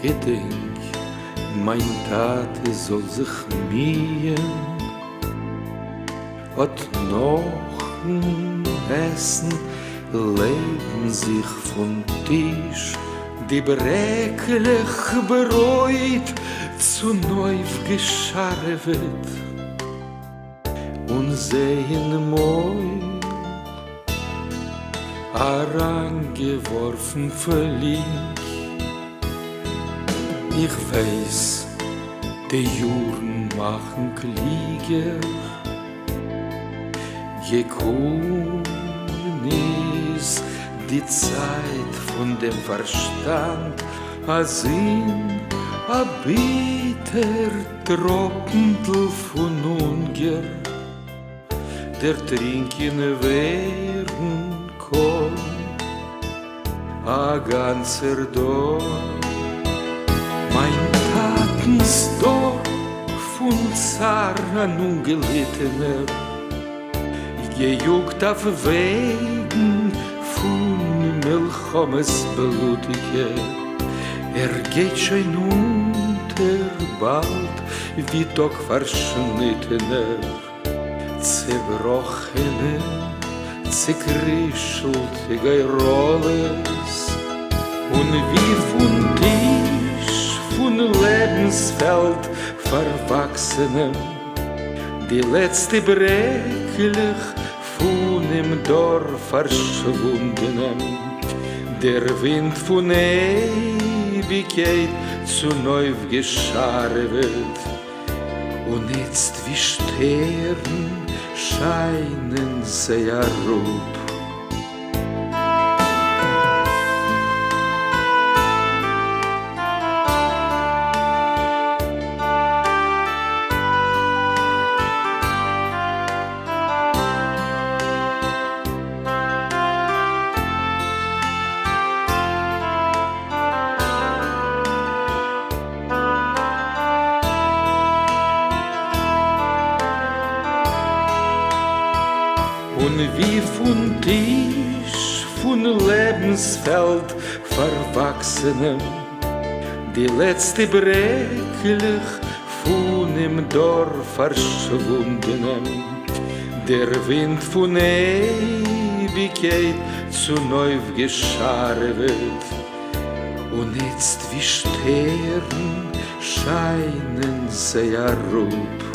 געדענק, מיין טאטע זאל זיך מיען, האט נאכן עסן לעבן זיך פון טיש די ברעקלעך ברויט צונויפגעשארעוועט און זיי אין מויל אריינגעווארפן פלינק. איך ווייס די יארן מאכן קליגער, געקומען איז די צייט פון דעם פארשטאנד אז אין א ביטער טראפנדל פון הונגער דערטרינקען ווערן קאן א גאנצער דור. מיין טאטנס דור פון צער אן אנגעליטענער, געיאגט אויף וועגן פון מלחמות בלוטיגע, ער גייט שוין אונטער באלד ווי טאג פארשניטענער, צעבראכענע צעקרישלטע גורלות, און ווי פון טיש פון לעבנס-פעלד פארוואקסענעם, די לעצטע ברעקלעך פונעם דור פארשוואונדענעם, דער ווינט פון אייביגקייט צונויפגעשארעוועט, און איצט ווי שטערן שיינען זיי אראפ. און ווי פון טיש פון לעבנס-פעלד פארוואקסענעם די לעצטע ברעקלעך פונעם דור פארשוואונדענעם, דער ווינט פון אייביגקייט צונויפגעשארעוועט, און איצט ווי שטערן שיינען זיי אראפ.